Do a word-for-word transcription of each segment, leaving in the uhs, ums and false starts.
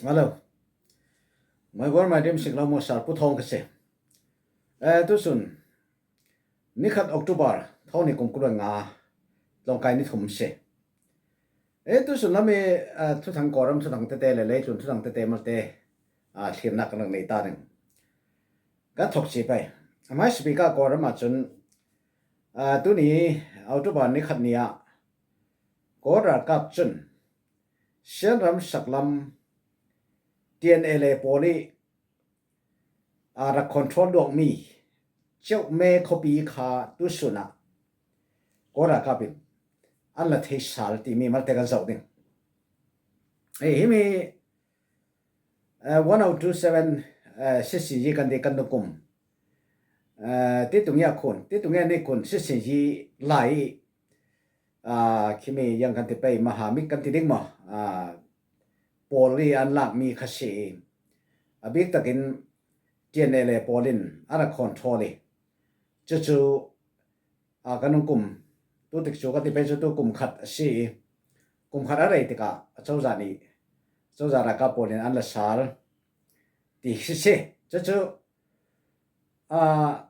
Hello. Mai guar mai dim sik lau mo sar pu thong ka se. Eh, tu sun. Ni khat October, thong ni kum kul nga. Tlawngkai ni thum se. Eh, tu sun lami, eh, thu thang Kawlram thu thang tete le lei tlun thu thang tete malte. Ah, thlir nak kan nei ta ding. Ka thok si pai. Amai speaker Kawlram a chun, ah, tu ni October ni khat ni a. Kawl ralkap chun Shan ram saklam T N L A pawl i a rak control duak mi Cheume khuapi kha tu sun a Kawl ralkap in an la thei sal ti mi malte kan zoh ding. Hei, himi, eh, one oh two seven, eh, C C G kan ti kan nukum. Eh, ti tungia khun, ti tungia ni khun C C G lai, ah, khimi yang kan ti pei maha mi kan ti ding maw. Ah, pawl i an lak mi kha si. A bik takin T N L A pawl in an a control i. Chu chu, ah, kan nukum. Tu tik chu kan ti pei chu tu kum khat a si. Kum khat a rei tikah a cozah ni. Cozah ralkap pawl in an la sal. Ti si si. Chu chu, ah,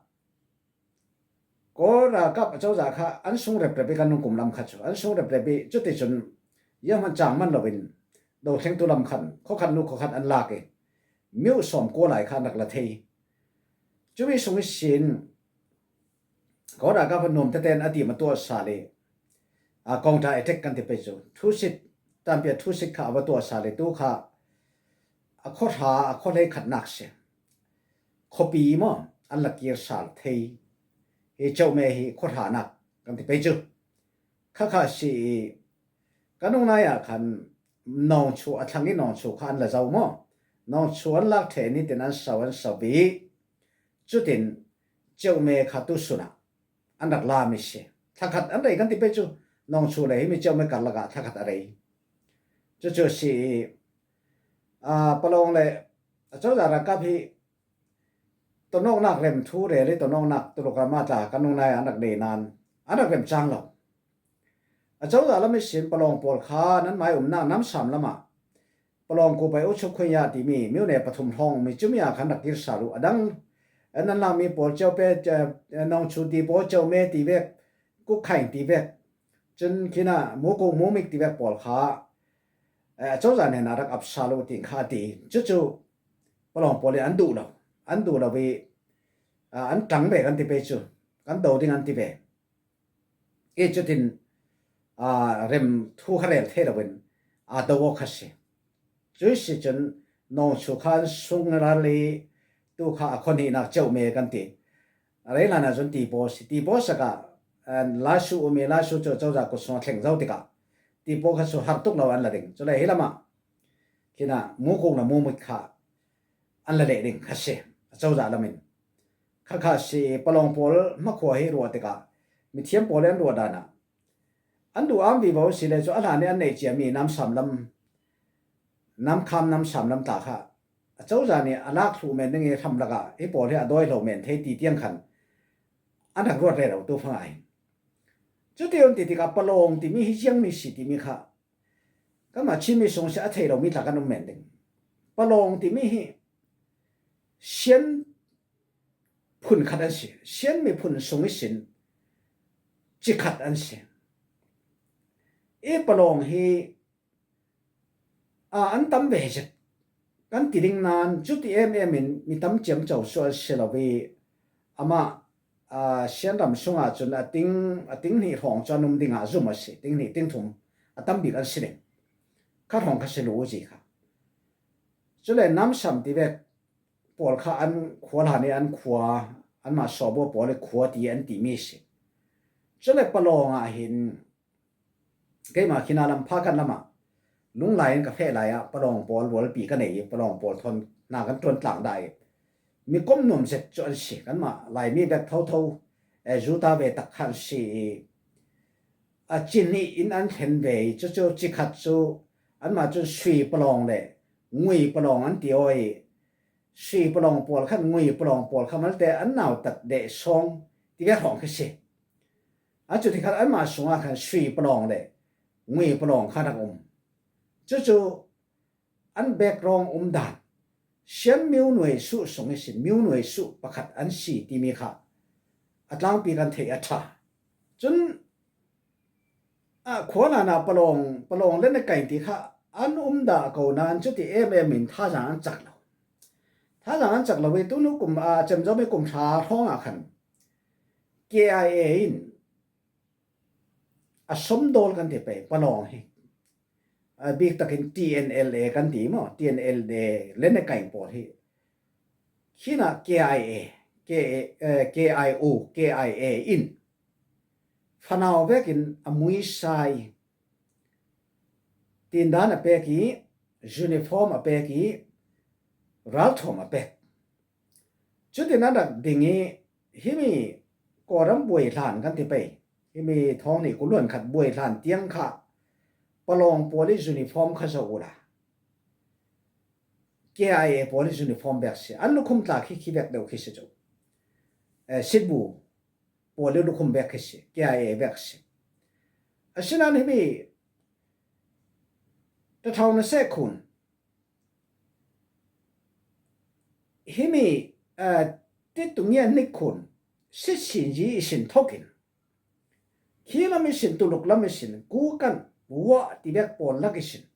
Kawl ralkap a cozah kha an sung rep rep i kan nukum lam kha chu. An sung rep rep i chuti chun yam han chang man loin do thleng tu lam khan, khuakhat nu khuakhat an lak i. Miu sawm kua lai kha nak la thei. Chumi sung i sin Kawl ralkap a nuam tete an a ti ma tuah sal i. A counter attack kan ti pei chu. Thusit, tampia thusit kha a va tuah sal i tu kha a khuahra, a khuahlei khat nak si. Khuapi maw, an la kir sal thei. Hi Cheume hi khuahra nak kan ti pei chu. Kha kha si i, ka nung nai a khan nawngchu a thlang i nawngchu kha an la zo maw. Nawngchu an lak thei ni tin an sau, an sau i. Chutin Cheume kha tu sun a an rak la mi si. Thlakhat an rei kan ti pei chu. Nawngchu le himi Cheume kar lakah thlakhat a rei. Chu chu si i, a, Palawng le a cozah ralkap hi tonawknak rem thu rel i tonawknak tuluk ram a tla kan nung nai an rak nei nan an rak rem chang lo. A cozah lam i sin Palawng pawl kha nan mai umnak Namsam lamah Palawng ku pai u chuk khuia timi miu ne pathum hrawng mi chumi a khan rak kir sal uh a dang. An nan lang mi pawl Cheupe, eh, nawngchu ti pawl Cheume ti vek, Kukhaing ti vek. Chun khina Mukuk Mumik ti vek pawl kha, eh, a cozah hnena rak ap sal uh ti kha ti. Chu chu Palawng pawl i an duh lo. An duh lo i, ah, an tang ve kan ti pei chu. Kan do ding an ti ve. I chutin, ah, rem thu kha rel thei loin, ah, do aw kha si. Chu si chun nawngchu khan sung ral i tu kha a khuanihnak Cheume kan ti. A rei hlan a chun ti pawl si. Ti pawl sak a, ah, Laisu um i Laisu chu cozah kut sung a thleng zo tikah ti pawl kha chu har tuk lo an la ding. Chule hi lamah khina Mukuk na Mumik kha an la leh ding kha si. A cozah lam in. Kha kha si Palawng pawl hmakhua hi ruah tikah mithiam pawl i an ruah dan a. An duh am vivo si le chu a hlan i an neih ciami Namsam lam, Namkham Namsam lam tla kha. A cozah ni a lak thluh men ding i hram lakah hi pawl hi a dawi lo men thei ti tiang khan an rak ruat rero tu hmanga hin. Chuti un ti tikah Palawng timi hi ziang mi si timi kha. Kanmah Chin mi sung si a thei lo mi tla kan um men ding. Palawng timi hi Sian phun khat an si. Sian miphun sung i sin ci khat an si. I Palawng hi, a, an tam ve zet. Kan ti ding nan, cuti em em in mi tam ciamco sual si lo i, amah, a, Sian ram sungah cun a ting, a ting hnih hrawng cu an um dingah zum a si, ting hnih, ting thum, a tam bik an si ding. Kha hrawng kha si lo u ci kha. Cule Namsam ti vek pawl kha an khua hlan i an khua, anmah sawhbaw pawl i khua ti an timi si. Cule Palawng ah hin, keimah khina lam Phakan lamah lunglai in ka feh lai ah Palawng pawl rualpi ka nei i Palawng pawl thawn hna kan ṭuan tlang dah i mi kom nuam zet cu an si. Kanmah Laimi vek thotho, eh, Juda ve tak kha an si i a ci hnih in an thlen ve i cucu ci khat cu anmah cun Sui Palawng le Ngui Palawng an ti aw i Sui Palawng pawl khan Ngui Palawng pawl kha malte an nautat deh sawng ti ve hrawng khi si. A cu tikhan anmah sungah khan Sui Palawng le Ngui Palawng kha rak um. Cucu an background umdan, Shan Miu Nuai Su sung ihsin Miu Nuai Su pakhat an si timi kha a tlangpi kan theih a ṭha. Cun a khualan ah Palawng, Palawng le Nakaing ti kha an um dah ko nain cuti em em in thazaang an cak lo. Thazaang an cak lo i tunu kum, a, cemzawm i kum hra hrawngah khan K I A in a sawmdawl kan ti pei, Palawng hi. A bik takin T N L A kan ti maw, T N L A le Nakaing pawl hi. Khinah K I A, K A, eh, K I O, K I A in fanau vekin a muisa i, tindan a pek i, uniform a pek i, ralthuam a pek. Cutin a rak ding i, himi Kawlram buai hlan kan ti pei, himi thawng nih kul hluan khat buai hlan tiang kha Palawng pawl i uniform kha zoh ula, K I A pawl i uniform bek si, an lukhum tla khi, khi bek deuh khi si cu. Eh, Sitbu pawl i lukhum bek khi si, K I A bek si. Asinain himi tathau na seh khun, himi, eh, titungia nikhun sitsinzi i sin thokin, khi lam i sin, Tuluk lam i sin, Kukan, Wa ti bek pawl lak i sin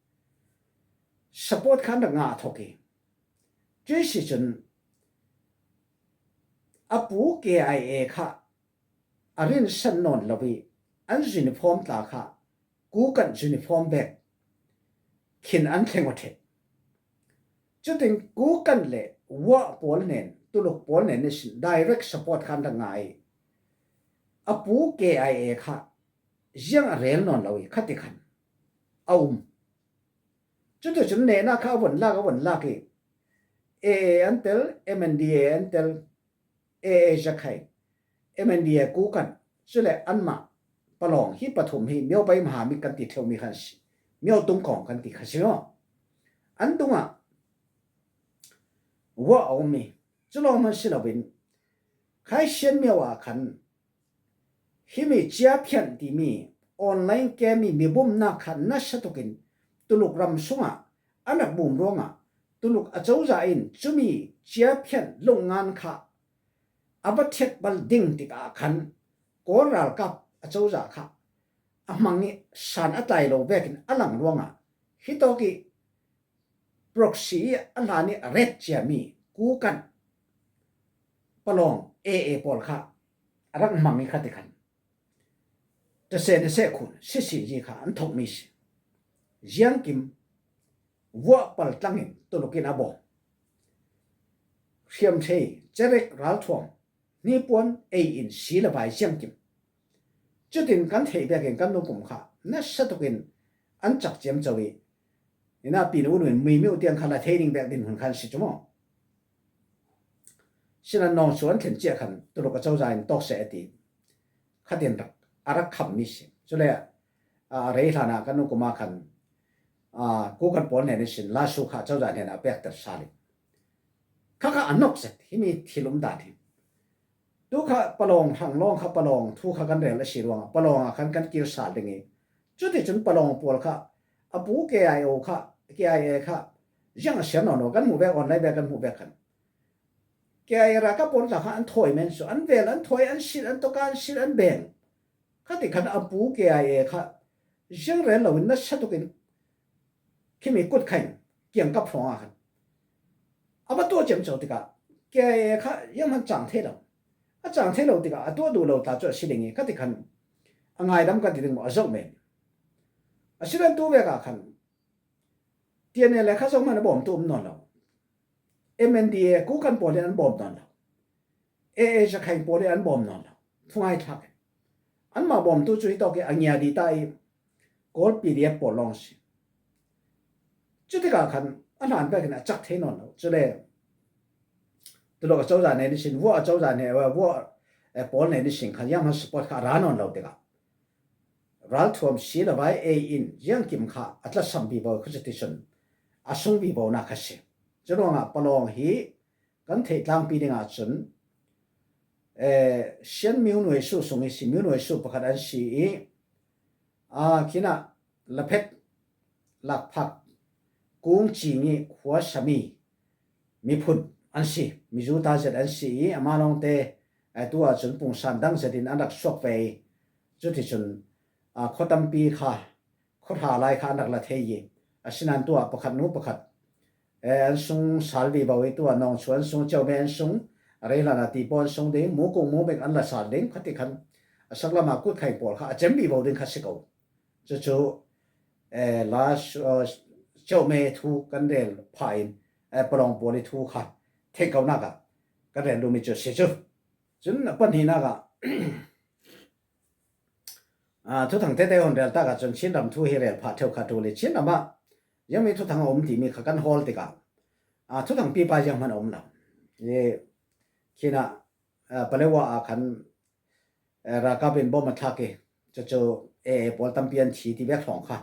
support khan rak ngah thok i, cuih si cun a pu K I A kha a rinsan nawn lo i, an uniform tla kha Kukan uniform bek khin an thleng aw ṭheh. Cutin Kukan le Wa pawl nen, Tuluk pawl nen ihsin direct support khan rak ngah i, a pu K I A kha ziang a rel nawn lo i, khati khan a um. Cuticun nehna kha a von lak, a von lak i, A A an tel, M N D A an tel, A A Rakhine, M N D A Kukan, cule anmah Palawng hi pathum hi Myo Bai Maha mi kan ti theuhmi khan si, Myo Tung Kawng kan ti kha si maw? An tungah Wa a um i, cu lawng hman si loin, khai Shan Myo ah khan himi ciaphian timi online kem i mibumnak kha nasa tukin Tuluk ram sungah a rak bum ruangah Tuluk acozah in cumi ciaphian lungngan kha a va thiat bal ding tikah khan Kawl ralkap acozah kha a hmang i san a tlai lo vekin a lang ruangah hitawk i proxy i a hlan i a ret ciami Kukan, Palawng, A A pawl kha a rak hmang i khati khan tase na seh khun sisi zi kha an thokmi si. Ziangkim Wa pal tlangin Tuluk in a bawm. Hriamthei, cerek, ralthuam, hnipuan ei in si le vai ziangkim. Cutin kan theih bekin kan nukum kha nasa tukin an cak ciamco i, ina pin unu in muimiu tiang kha la thei ding bek din hun khan si cu maw? Sinan nawng cu an thlen ciah khan Tuluk acozah in tawk seh a ti. Khatin rak, a rak khammi si. Cule, a, a rei hlanah kan nukum ah khan, a, Kukan pawl nen ihsin lasu kha acozah hnenah a pekter sal i, kha kha a nok zet himi thil um dan hi. Tu kha Palawng hrang lawng kha Palawng thu kha kan rel a si ruangah Palawng ah khan kan kir sal ding i, cuticun Palawng pawl kha a pu K I O kha, K I A kha ziang a siar nawn lo kan hmuh vek, online vek kan hmuh vek khan K I A ralkap pawl tla kha an thawi men su, an vel, an thawi, an silh, an tawka an silh, an beng. Khati khan a pu K I A kha ziang rel loin nasa tukin khimi kut kha in kiangkap hrawngah khan a va tuah ciamco tikah K I A kha zianghman cang thei lo. A cang thei lo tikah a tuah duh lo tla cu a si ding i, khati khan a ngaidam kan ti ding maw, a zoh men. Asinan tu vekah khan T N L A kha zohman a bawmtu um nawn lo. M N D A Kukan pawl in an bawm nawn lo. A A Rakhine pawl in an bawm nawn lo. Thungai thlak in. Anmah bawmtu cu hitawk i a ngia di ta i Kawl P D F pawl lawng a si. Cutikah khan a hlan vekin a cak thei nawn lo. Cule Tuluk acozah nen ihsin, Wa acozah nen, Wa, eh, pawl nen ihsin khan zianghman support kha a ra nawn lo tikah ralthuam si le vai ei in ziangkim kha a tlasam vivo khuacuti cun a sung vivonak kha si. Curuangah Palawng hi kan theih tlangpi dingah cun, eh, Shan Miu Nuai Su sung i si, Miu Nuai Su pakhat an si i, a, khinah Laphet, Lakphak, kung cing i khua sami miphun an si, mizuta zet an si i, ama lawngte, eh, tu ah cun pungsan dang zetin an rak suak ve i, cuticun, ah, khua tampi kha, khuahra lai kha an rak la thei i, asinain tu ah pakhat hnu pakhat, eh, an sung sal vivo i, tu ah Nawngchu an sung, Ceume an sung, a rei hlan ah Tipaw an sung ding, Mukung Mumik an la sal ding, khati khan a saklam ah Kut Khaing pawl kha a cem vivo ding kha si ko. Cucu, eh, la, eh, Ceume thu kan rel phah in, eh, Palawng pawl i thu kha theih konak ah kan rel duhmi cu si cu. Cun a pahnihnak ah, ah, thuthang tete hun rel tak ah cun Chinram thu hi rel phah ṭheu kha ṭul i, Chinram ah ziangmi thuthang a um timi kha kan hawl tikah, ah, thuthang pipa zianghman a um lo. I khinah, ah, Palewa ah khan, eh, ralkap in bom a thlak i, cucu A A pawl tampi an thi ti vek hrawng kha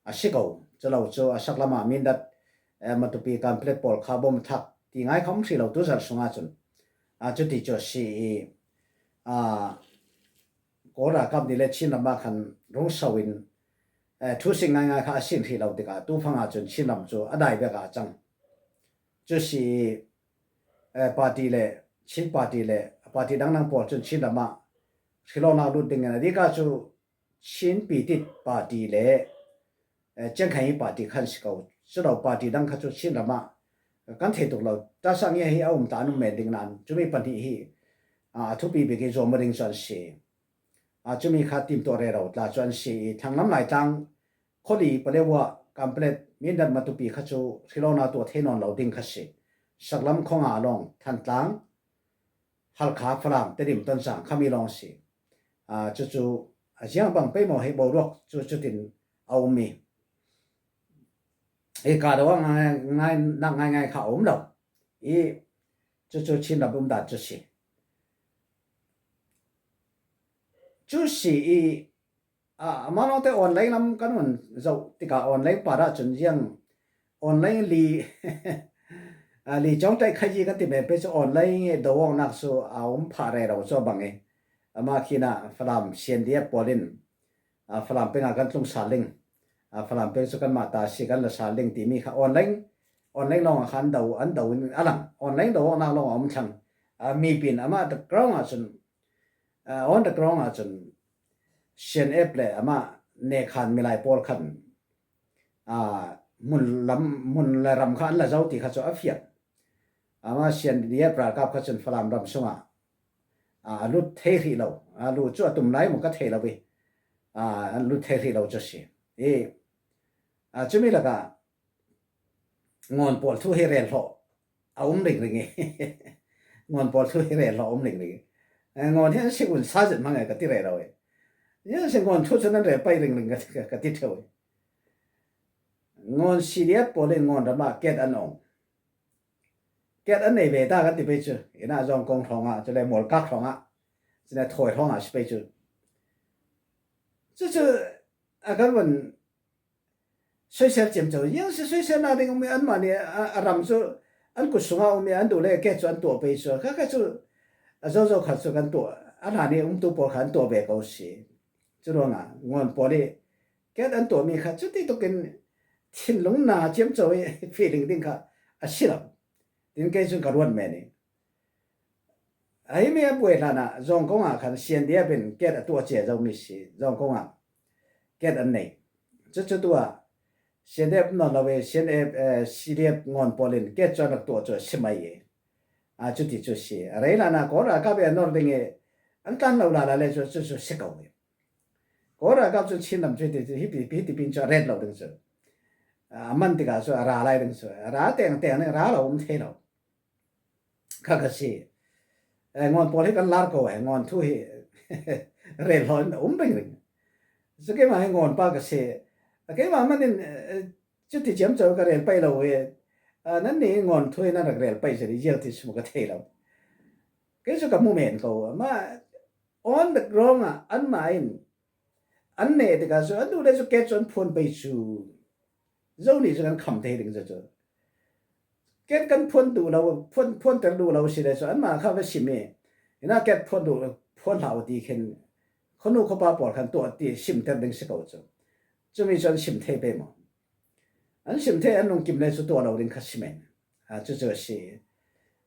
a si ko. Cu lo cu a saklam ah Mindat, eh, Matupi, Kanpetlet pawl kha bom a thlak ti ngai kha um hrih lo tu zarh sungah cun, ah, cuti cu a si i, ah, Kawl ralkap nih le Chinram ah khan rung so in, eh, thu sing ngaingai kha a sin hrih lo tikah tu fang ah cun Chinram cu a dai vek ah a cang. Cu si i, eh, party le, Chin party le party dangdang pawl cun Chinram ah hrilawknak lut ding in a dik ah cu Chin Pitit party le, eh, Chiang Kai-shek party khan si ko. Cu lo party dang kha cu Chinram ah kan thei tuk lo. Tasang i hi a um ta an um men ding nain cumi pahnih hi, ah, a thupi bik i zuam aw ding cu an si. Ah, cumi kha timtuah rero tla cu an si i, Thanglam Laitlang, Khawli, Palewa, Kanpetlet, Mindat, Matupi kha cu hrilawknak tuah thei nawn lo ding kha si. Saklam, Khuanga lawng, Thantlang, Halkha, Falam, Tedim, Tonzang khami lawng si. Ah, cucu a ziang bang pei maw hei boruak cu cutin a um i, i ka do a ngai, ngai, nak ngaingai kha a um lo. I cucu Chinram umdan cu si. Cu si i, ah, amah lawngte online lam kan hun zoh tikah online par ah cun ziang online li, ah, li cawngtaih khayi kan ti men pei cu online i do awknak cu a um phah rero cu a bang i, amah khinah Falam C N D F pawl in, ah, Falam peng ah kan tlung sal ding, ah, Falam peng cu kanmah ta si kan la sal ding timi kha online, online lawng ah kha an do, an do in a lang, online do awknak lawng a um thlang. Ah, mipin amah the ground ah cun, ah, on the ground ah cun C N F le amah nekhan milai pawl khan, ah, hmun lam, hmun le ram kha an la zo ti kha cu a fiang. Amah C N D F ralkap kha cun Falam ram sungah, ah, a lut thei hrih lo, a lut cu a tum lai mu ka thei lo i, ah, an lut thei hrih lo cu si. I, ah, cumi lakah Ngawn pawl thu hi rel hlawh a um ringring i. Ngawn pawl thu hi rel hlawh a um ringring i. Eh, Ngawn hi an si un sa zet hmang e ka ti rero i. Hi an si Ngawn thu cu nan rel pei ringring ka ti, ka ti ṭheu i. Ngawn C D F pawl in Ngawn ram ah ket an ong. Ket an nei ve ta kan ti pei cu. Ina zawngkong hrawngah, cule mualkak hrawngah, cule thawi hrawngah si pei cu. Cucu a kan vun soisel ciamco. Ziang si soiselnak ding um i anmah nih a, a ram cu an kut sungah um i an duh le ket cu an tuah pei cu. Kha, kha cu a zozo khat cu kan tuah. A hna nih umtu pawl kha an tuah ve ko si. Curuangah Ngawn pawl i ket an tuahmi kha cuti tukin thinlung na ciamco i feeling ding kha a si lo. Tin kei cun ka ruat men i. A himi a buai hlanah Zawngkong ah khan C N D F in ket a tuah cia zomi si. Zawngkong ah ket an nei. Cucu tu ah C N D F nawn lo i C N F, eh, C D F Ngawn pawl in ket cu an rak tuah cu a si mai i. Ah, cuti cu si. A rei hlanah Kawl ralkap i a nor ding i an tlan lo lala le cu, cu, cu si ko i. Kawl ralkap cu Chin lam cu hiti, hiti, hiti pin cu a ret lo ding cu. Ah, a man tikah cu a ra lai ding cu. A ra tengteng ning ra lo um thei lo. Kha ka si. Eh, Ngawn pawl hi kan lar ko, eh, Ngawn thu hi rel hlaw in a um ringring. Cu keimah hi Ngawn pa ka si. Keimah man in, eh, cuti ciamco ka rel pei lo i, ah, nannih Ngawn thu hi nan rak rel pei si i ziang ti sum ka thei lo. Kei cu ka hmu men ko. Mah on the ground ah anmah in an neh tikah cu an duh le cu ket cu an phuan pei cu zo nih cu kan kham thei ding cu. Ket kan phuan duh lo, phuan, phuanter duh lo si le cu anmah kha va sim i, ina ket phuan duh, phuan hlah u ti khin khuanu khuapa pawl khan tuah ti simter ding si ko cu. Cumi cu an sim thei pei maw? An sim thei an lungkim le cu tuah lo ding kha si men. A, cucu a si.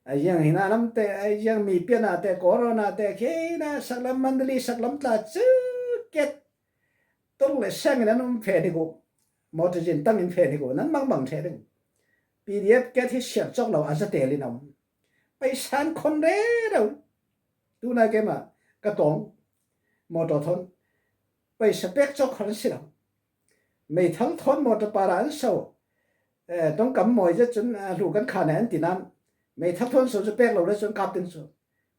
A, ziang hina lamte, a, ziang mi pianate, coronate, khi na saklam Mandalay saklam tla cu ket tung le seng in an um fe ding uh. Motor zin tang in fe ding uh. Nan mangbang thei ding. P D F ket hi siar cawk lo a zatel in a um. Paisan khon rero. Tunai keimah ka tawng motor thawn paisa pek cawk khon si lo. Meithal thawn motor para an so. Eh, tawngkam mawi zet cun, ah, hlu kan khan an ti nan. Meithal thawn so cu pek lo le cun kap ding cu.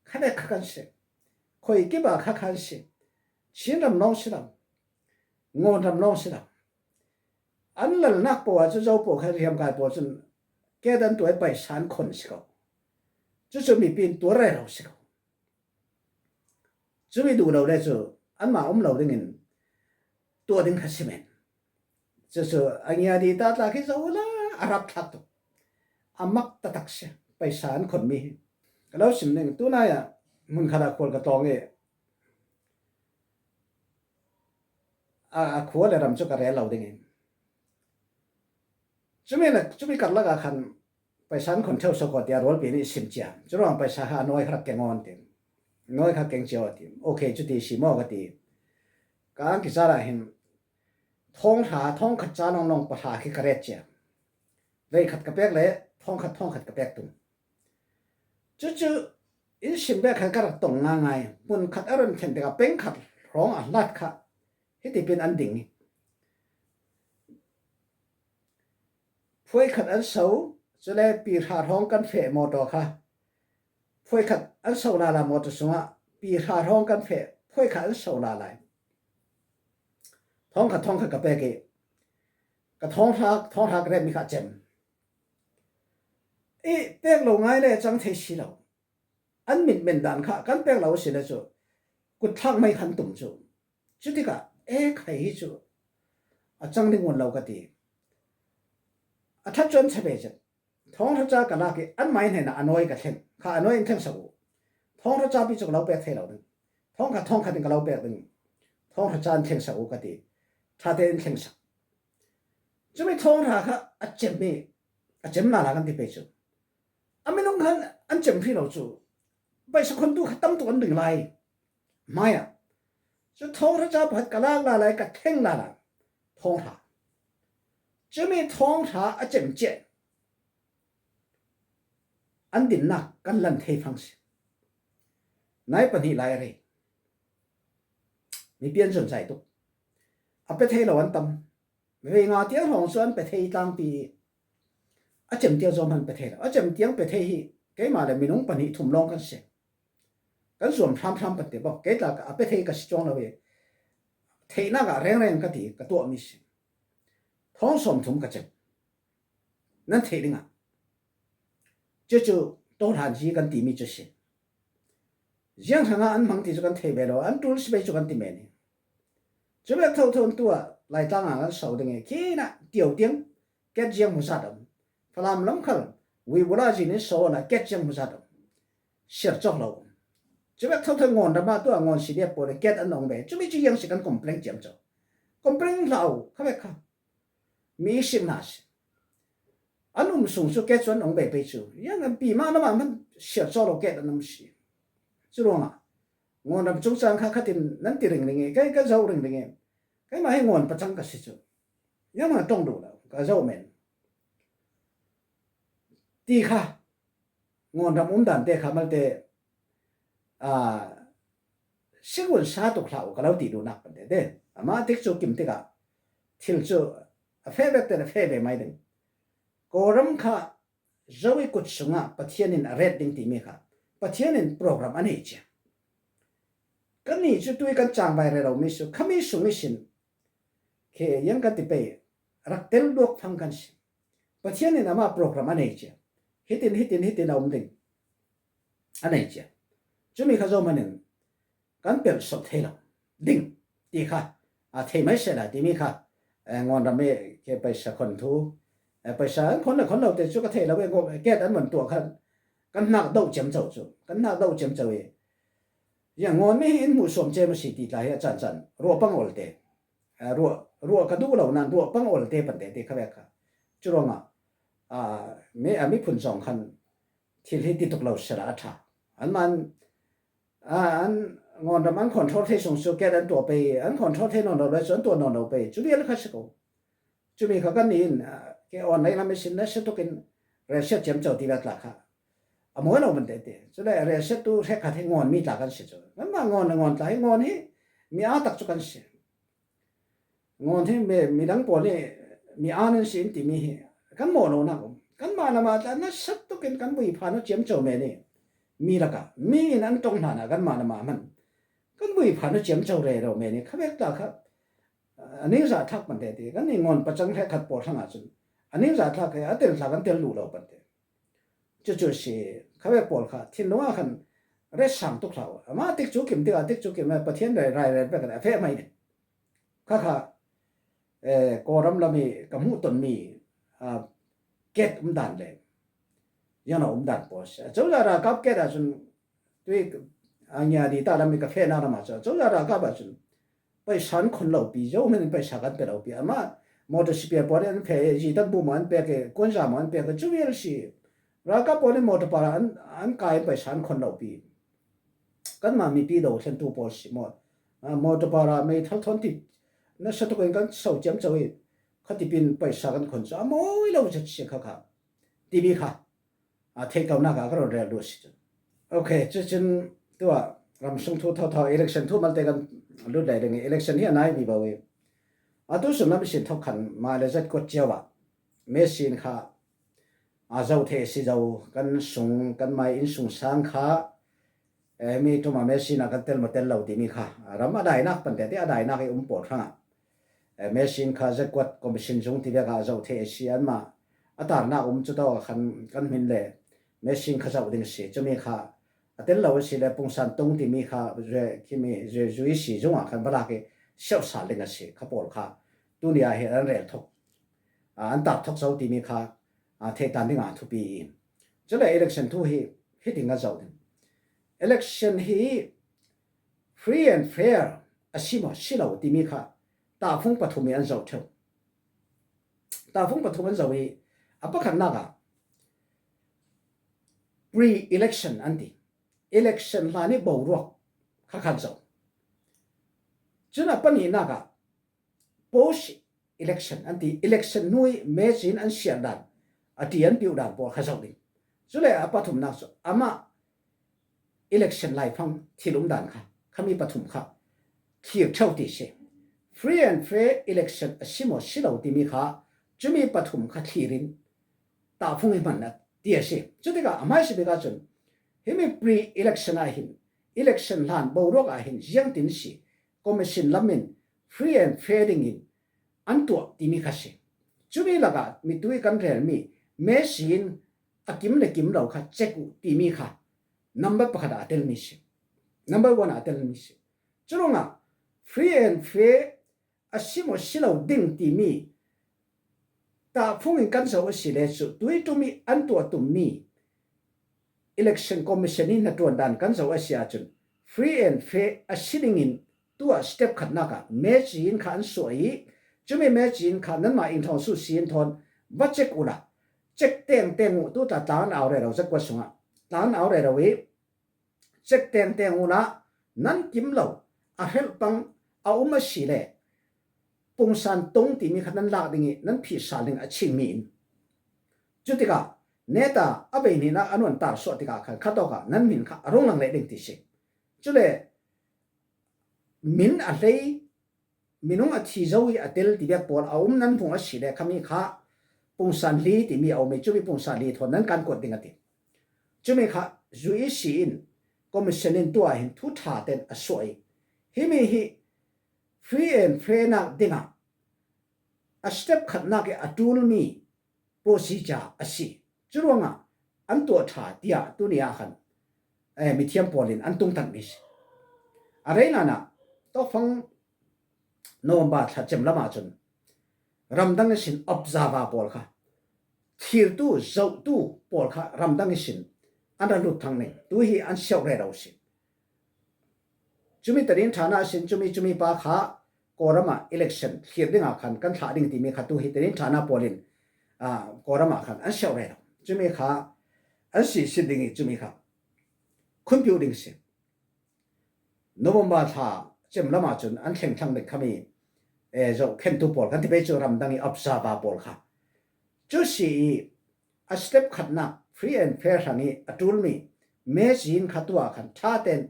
Kha dek kha kan si. Khoi kiba kha khan si. Chin ram lawng si lo. Ngawn ram lawng si lo. An lalnak paw ah cu zo paw kha riamkai paw cun ket an tuai paisan khon si ko. Cucu mipi in tuar rero si ko. Cumi duh lo le cu anmah um lo dingin tuah ding kha si men. Cucu a ngia di ta tla khi zo la a rap thlak tuk. A mak taktak si paisa an khonmi hi. Ka lo sim ding tunai ah hmun khat ah khual ka tawng i a, a khua le ram cu ka rel lo dingin. Cumi le, cumi karlak ah khan paisan khon theu so ko tia rualpi nih sim cia. Curuang paisa kha a nawi kha rak keng aw an ti. Nawi kha keng cia aw ti. Okay, cuti si maw ka ti. Ka ang kicar ah hin thawng hra, thawng khat ca nawngnawng pahra khi ka ret cia. Vei khat ka pek le thawng khat, thawng khat ka pek tung. Cucu in sim bek khan ka rak tong ngaingai. Hmun khat a run thlen tikah peng khat hrawng a hlat kha. Hiti pin an ding. Phuai khat an so, cule pi hra hrawng kan feh mawtaw kha. Phuai khat an so lala mawtaw sungah pi hra hrawng kan feh, phuai khat an so lalai. Thawng khat, thawng khat ka pek i ka thawng hra, thawng hra ka rem i kha cem. I pek lo ngai le a cang thei si lo. An mitmen dan kha kan pek lo si le cu kut thlak mai khan tum cu. Cutikah e khai hi cu a cang ding un lo ka ti. A that cu an chawh ve cin. Thawng hra ca ka lak i an mai hnenah a nawi ka thleng. Kha a nawi in thleng sak uh. Thawng hra ca pi cu ka lo pek thei lo ding. Thawng khat, thawng khat in ka lo pek ding. Thawng hra ca in thleng sak uh ka ti. Ṭhate in thleng sak. Cumi thawng hra kha a cem i a cem lala kan ti pei cu. A minung khan an cem hrih lo cu. Paisa khontu kha tam tuk an ding lai. Hmai ah cu thawng hra ca pakhat ka lak lalai ka thleng lala. Thawng hra. Cumi thawng hra a cem ciah. An dinnak kan lan thei fang si. Nai pahnih lai a rei. Mipi an zun zai tuk. A pe thei lo an tam. Vei nga tiang hrawng cu an pe thei tlangpi i a cem tiang zawm an pe thei lo. A cem tiang pe thei hi keimah le minung pahnih thum lawng kan si. Kan zuam hramhram kan ti bawk. Kei tla a pe thei ka si cuang lo i theihnak ah rengreng ka ti ka tuahmi si. Thawng sawm thum ka cem. Nan theih dingah cucu Tohlan hi kan timi cu si. Ziang hrangah an hmang ti cu kan thei ve lo, an ṭul si pei cu kan ti men hi. Cu vek thotho an tuah Laitlang ah kan so ding i khi nah tio tiang ket ziang hmu zat om. Falam lam khal Wibula zin in so la ket ziang hmu zat om. Siar cawk lo om. Cu vek thotho ngawn ram ah tuah ngawn si diak pawl le ket an ong ve. Cumi cu ziang si kan complain ciamco. Complain hlau kha vek kha. Mi sim hna si. An um sung cu ket cu an ong ve pei cu. Yang an pi mah lamah hman siar cawk lo ket an um si. Cu ruangah ngawn ram cungcang kha khatin nan ti ringring i kei ka zoh ringring i keimah hi ngawn pacang ka si cu. Yang mah ṭong duh lo ka zoh men. Ti kha ngawn ram um dan te kha malte, aa, si ngun sa tuk hlah u ka lo ti duhnak pante te. Amah tik cu kim tikah thil cu a feh vek te a feh ve mai ding. Kawlram kha zo i kut sungah Pathian in a ret ding timi kha Pathian in program a nei cia. Kannih cu tui kan cangvai rero mi cu khami sung ihsin khi yang kan ti pei rak tel duak fang kan si. Pathian in amah program a nei cia. Hitin, hitin, hitin a um ding a nei cia. Cumi kha zohman in kan pelh sawh thei lo ding ti kha a thei mai seh lai timi kha, eh, ngawn ram i khi paisa khon thu, eh, paisa an khon le khon lo te cu ka thei lo i, ket an van tuah khan kan hnak doh ciamco cu, kan hnak doh ciamco i, ziang ngawn mi hi in hmuh suam cem a si ti tla hi a cancan ruah pang ol te. Aa, ruah, ruah ka duh lo nan ruah pang ol te pante te kha vek kha. Curuangah a mi a miphun zong khan thil hi ti tuk lo sela a ṭha. Anman a an ngawn ram an control thei sung cu ket an tuah pei, an control thei nawn lo le cu an tuah nawn lo pei, cu vial kha si ko. Cumi kha kan in ke online lam i sin na si tukin relsiat ciamco ti vek tla kha a mawi lo man tete. Cule relsiat tu hrekkhat hi ngawn mi tla kan si cu. Kanmah ngawn le ngawn tla hi ngawn hi mi aa tak cu kan si. Ngawn hi mi, midang pawl nih mi aa nan si in timi hi kan mawh lonak um. Kanmah lamah tla nasa tukin kan buipha nu ciamco men i mi lakah mi in an ṭong hlanah kanmah lamah hman kan buipha nu ciamco rero men i kha vek tla kha a ningzah thlak pante ti kan i ngawn pacang hrekkhat pawl hrangah cun a ningzah thlak he a tel tla kan tel duh lo pante. Cucu si kha vek pawl kha thinlung ah khan retsang tuk hlah uh. Amah tikcu kim tikah tikcu kim Pathian rai rai ret vek a feh mai ni. Kha kha Kawlram lam i ka hmuh tonmi ket um dan le yana um dan pawl si a cozah ralkap ket ah cun tui a ngia di ta lam i ka fehnak lamah cun a cozah ralkap ah cun paisa an khon lo pi, zohman in paisa kan pe lo pi. Amah motor sipial pawl in an feh i, zitan bu maw an pek i, kuanza maw an pek i, cu vial si. Ralkap pawl in motor parah an, an kai in paisa an khon lo pi. Kanmah mipi do thlentu pawl si maw, motor parah meithal thawn ti nasa tukin kan so ciamco i, khatipin paisa kan khon cu a mawi lo zet si kha kha. Timi kha a theihtonak ah ka rawn rel duh si cun. Ok, cucun tuah ramsung thu thotho election thu malte kan lut lai ding i, election hi a nai vivo i, a tu sung lam i sin thawk khan mah le zat kuat cio ah mesin kha a zoh theih a si zo, kan sung kan mai innsung sang kha mi ṭuma mesin ah kan tel maw tel lo timi kha ram a dainak pante ti a dainak i um pawl hrangah mesin kha zekuat commission zung ti vek ah zoh theih a si anmah a tarnak um cu tawk ah khan kan hmin le mesin kha zoh ding a si. Cumi kha a tel lo a si le pungsan tung timi kha zui si zung ah khan va lak i siauh sal ding a si. Kha pawl kha tuni ah hi an rel thawk, an tar thawk zo timi kha theihtan dingah thupi i. Cule election thu hi hitin a zoh ding. Election hi free and fair a si maw si lo timi kha tahfung pathum i an zoh ṭheu. Tahfung pathum an zoh i a pakhatnak ah pre-election an ti. Election hlan i boruak kha khan zoh. Cun a pahnihnak ah post election an ti, election hnu i mesin an siar dan a ti an piuh dan pawl kha zoh ding. Cule a pathumnak cu amah election laifang thil um dan kha khami pathum kha thlir ṭheu ti si. Free and fair election a si maw si lo timi kha cumi pathum kha thlir in tahfung i hman a ti a si. Cutikah a hmaisa bik ahcun himi pre-election ah hin election hlan boruak ah hin ziangtin si commission lam in free and fair dingin an tuah timi kha si. Cumi lakah mitui kan relmi mesin a kim le kim lo kha cek uh timi kha number pakhat ah a telmi si. Number one ah a telmi si. Curuangah free and fair a si maw si lo ding timi tahfung in kan zoh a si le cu tui ṭum i an tuah tummi election commission i hnaṭuan dan kan zoh a si ahcun free and fair a si dingin tuah step khatnak ah mesin kha an suah i cumi mesin kha nanmah ingthawng su si in thawn va cek uhla cek tengteng uh tu tla tlang an au rero zekuat sungah tlang an au rero i cek tengteng uhla nan kim lo a hrelh pang a um a si le pungsan tung timi kha nan lak ding i nan phihsal ding a chingmi in cutikah neta a bei hnihnak a nuan tar suah tikah khan khatawkah nan min kha a rung lang leh ding ti si. Cule min a hlei minung a thi zo i a tel ti vek pawl a um nan hmuh a si le khami kha pungsan hli timi a um i cumi pungsan hli thawn nan kan kuat ding a ti. Cumi kha U E C in commission in tuah hin thu ṭha ten a suah i himi hi free and fair nak dingah a step khatnak i a ṭulmi procedure a si. Curuangah an tuah ṭha tiah tuni ah khan mithiam pawl in an tungtanmi si. A rei hlanah tawfang November thla cem lamah cun ramdang ihsin observer pawl kha thlirtu zohtu pawl kha ramdang ihsin an ra lut thang ning tu hi an siauh rero si. Cumi tadin ṭhana sin cumi cumi pa kha Kawlram ah election thlir dingah khan kan thlah ding timi kha tu hi tadin ṭhana pawl in Kawlram ah khan an siauh rero. Cumi kha an sisin ding i, cumi kha khunpiu ding si. November thla cem lamah cun an thleng thlang ding khami zohkhentu pawl kan ti pei cu ramdang i observer pawl kha cu si i, a step khatnak free and fair hrang i a ṭulmi mezin kha tuah khan ṭha ten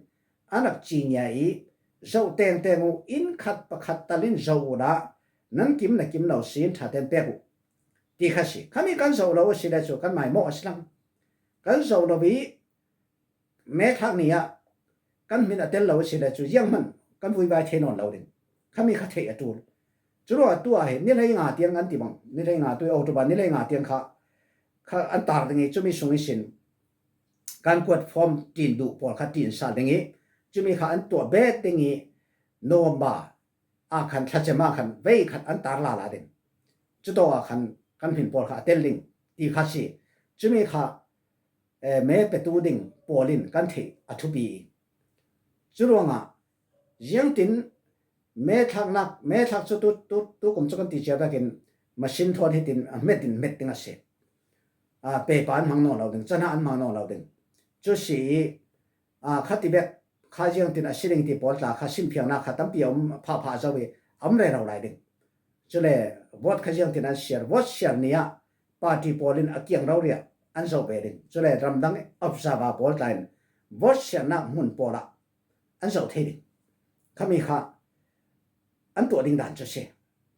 an rak cingia i, zoh tengteng uh, inn khat pakhat tal in zoh uhla, nan kim na kim lo si in ṭha ten pek uh, ti kha si. Khami kan zoh lo a si le cu kan maimawh a si lang. Kan zoh lo i, May thlak ni ah kan hmin a tel lo a si le cu zianghman kan vuivai thei nawn lo ding. Khami kha theih a ṭul. Curuangah tu ah hin ni hlei nga tiang an ti bang, ni hlei nga tu i October ni hlei nga tiang kha, kha an tar ding i, cumi sung ihsin kan kuat form ṭin duh pawl kha ṭin sal ding i, cumi kha an tuah bet ding i, November ah khan thlacem ah khan vei khat an tar lala ding. Cutawk ah khan kan hmin pawl kha a tel ding ti kha si. Cumi kha me petu ding pawl in kan theih a thupi i, curuangah ziangtin me thlaknak, me thlak cu tu, tu, tu kum cu kan ti cia vekin machine thawn hitin a hmet in hmet ding a si. Pepa an hmang nawn lo ding, cahna an hmang nawn lo ding. Cu si i, kha ti bek kha ziangtin a si ding ti pawl tla kha simphiangnak kha tampi a um phahphah zo i, a um rero lai ding. Cule vote kha ziangtin an siar, vote siar ni ah party pawl in a kiang rori ah an zoh ve ding. Cule ramdang observer pawl tla in vote siarnak hmun pawl ah an zoh thei ding. Khami kha an tuah ding dan cu si.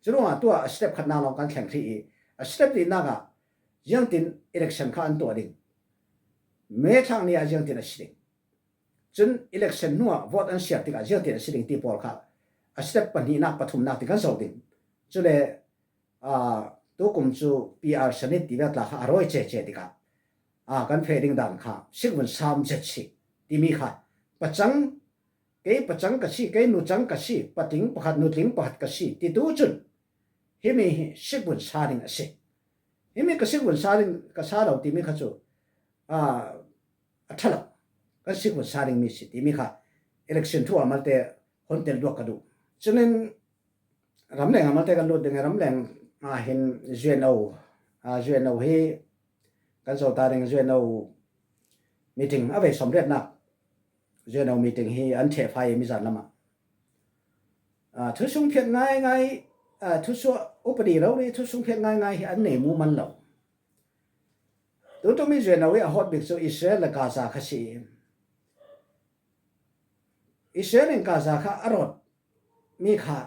Curuangah tuah a step khatnak lawng kan thleng hrih i, a step lihnak ah ziangtin election kha an tuah ding. Me thlak ni ah ziangtin a si ding. Cun election hnuah vote an siar tikah ziangtin a si ding ti pawl kha a step pahnihnak, pathumnak ti kan zoh ding. Cule, aa, tukum cu P R sanit ti vek tla kha a rawi cece tikah, aa, kan feh ding dan kha sikvun sam zet si timi kha pacang, kei pacang ka si, kei nucang ka si, patling pakhat, nutling pakhat ka si, ti tu cun himi hi sikvun sa ding a si. Himi ka sikvun sa ding ka sa lo timi kha cu, aa, a ṭha lo. Kan sikvun sa dingmi si timi kha election thu ah malte hon tel duak ka duh. Cunin ramleng ah malte kan lut ding i, ramleng ah hin U N O, aa, U N O hi kan zoh ta ding, U N O meeting a vei sawmriatnak U N O meeting hi an ṭheh fai i mizan lamah, aa, thusung phiat ngaingai, aa, thusuah upadi rori thusung phiat ngaingai hi an nei mu man lo. Tuntumi U N O i a hawt bik cu Israel le Gaza kha si i, Israel in Gaza kha a rawt mi kha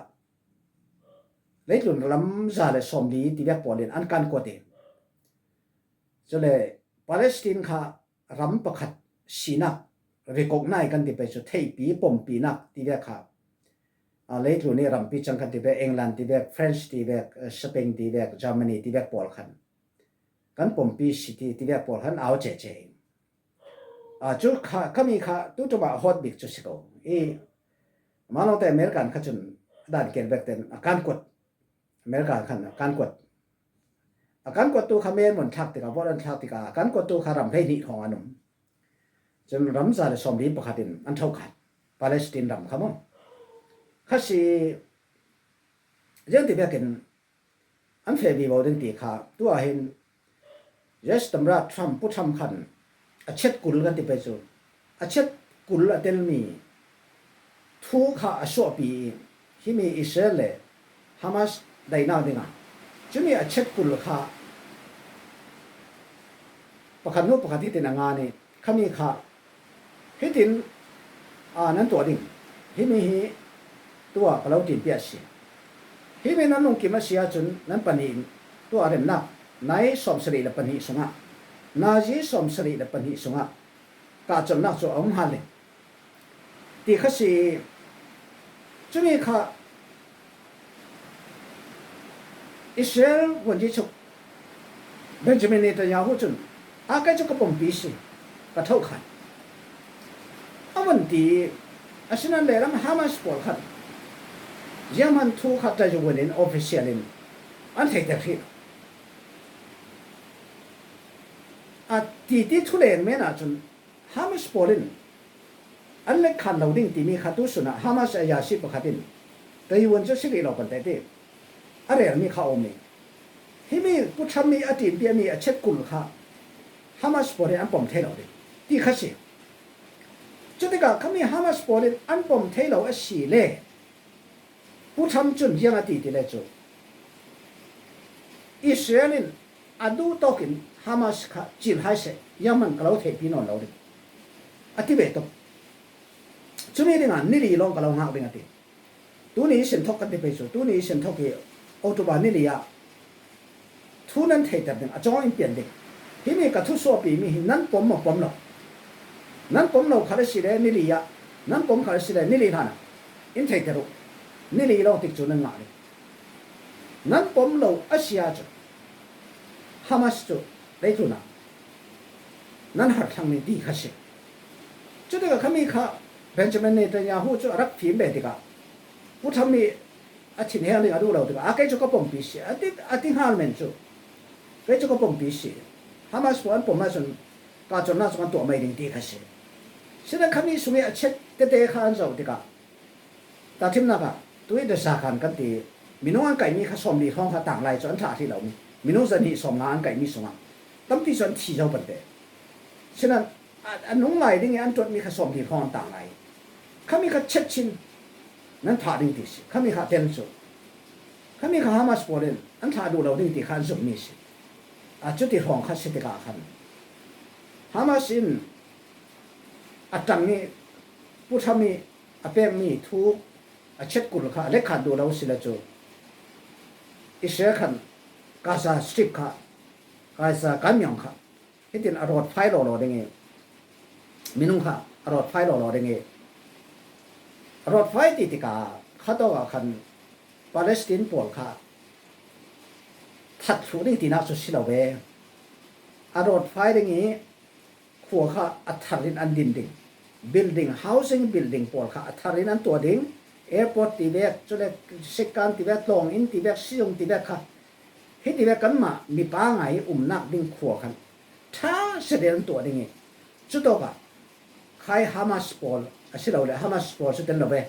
leitlun ram za le sawmli ti vek pawl in an kan kuat i, cule Palestine kha ram pakhat sinak recognize kan ti pei cu theihpi, pompinak ti vek kha, aa, leitlun i rampi cang kan ti vek, England ti vek, France ti vek, aa, Spain ti vek, Germany ti vek pawl khan kan pompi si ti, ti vek pawl khan au cece. Aa, cu kha, khami kha tu ṭum ah a hawt bik cu si ko i, mah lawngte American kha cun a dan kel vek ten a kan kuat. America khan a kan kuat. A kan kuattu kha men mun thlak tikah, vote an thlak tikah, a kan kuattu kha ram hleihnih hrawng an um. Cun ram za le sawmli pakhat in an ṭhohkhan. Palestine ram kha maw? Kha si, ziangti vekin an feh vivo ding ti kha, tu ah hin U S tamra Trump, Pu Trump khan a chet kul kan ti pei cu, a chet kul a telmi thu kha a suahpi i, himi Israel le Hamas daihnak dingah cumi a chet kul kha pakhat hnu pakhat hitin a ngan i, khami kha hitin, aa, nan tuah ding. Himi hi tu ah ka lo tinpiah a si. Himi nan lungkim a si ahcun nan pahnih in tu ah remnak nai sawmsarih le pahnih sungah, nazi sawmsarih le pahnih sungah kahcawmnak cu a um hal ding ti kha si. Cumi kha Israel vuanci chuk Benjamin Netanyahu cun, a, kei cu ka pumpi si, ka ṭhohkhan, a vun ti. Asinain lelam Hamas pawl khan zianghman thu kha ṭaizung in official in an theiter hrih lo. A titi thuleng men ahcun Hamas pawl in an letkhan lo ding timi kha tu sunah Hamas a yasi pakhat in, ka yuan cu si rih lo kan tete a relmi kha a um i, Himi Pu Trump mi a timpi a mi a chet kul kha Hamas pawl in an pom thei lo ding ti kha si. Cutikah khami Hamas pawl in an pom thei lo a si le Pu Trump cun ziang a ti ti le cu Israel in a duh tawkin Hamas kha cil hai seh, ziangman ka lo theihpi nawn lo ding a ti ve tuk. Cumi dingah nili lawng ka lo ngak ding a ti. Tuni i sin thok kan ti pei cu, tuni i sin thok hi October nili ah thu nan theihter ding, a cawng in pian ding. Himi ka thusuahpi mi hi nan pom maw pom lo? Nan pom lo khat a si le nili ah, nan pom khat a si le nili hlan ah in theihter uh. Nili lawng tik cu nan ngah ding. Nan pom lo a si ahcun Hamas cu leitlun ah nan har thlang ding ti kha si. Cutikah khami kha Benjamin Netanyahu cu a rak fim ve tikah Pu Trump mi a thinheng ding a duh lo tikah, a kei cu ka pompi si, a ti, a ti hngal men cu kei cu ka pompi si. Hamas pawl an pom ahcun kahcawnnak cu kan tuah mai ding ti kha si. Sinain khami sung i a chet tete kha an zoh tikah tahṭhimnak ah tui da zakhan kan ti minung an kaihmi kha sawmli hrawng kha tang lai cu an thlah hrih lomi minung zahnih sawmnga an kaihmi sungah tampi cu an thi zo pante. Sinain a, a nung lai ding i an tuatmi kha sawmli hrawng an tang lai. Khami kha chet chin nan thlah ding ti si. Khami kha tel cu khami kha Hamas pawl in an thlah duh lo ding ti kha an zummi si. A cuti hrawng kha si tikah khan Hamas in a ṭang i Pu Trump i a pekmi thu a chet kul kha a lekkhan duh lo si le cu Israel khan Gaza Strip kha, Gaza kanmiang kha hitin a rawt fai lawlaw ding i minung kha a rawt fai lawlaw ding i a rawt fai ti tikah khatawk ah khan Palestine pawl kha that thluh ding tinak cu si lo ve. A rawt fai ding i khua kha a thar in an din ding. Building, housing building pawl kha a thar in an tuah ding. Airport ti vek, cule sikkan ti vek, tlawng inn ti vek, siung ti vek kha hiti vek kanmah mipa ngai umnak ding khua khan ṭha seten an tuah ding i cutawkah khai Hamas pawl a si lo le Hamas pawl si ten lo ve.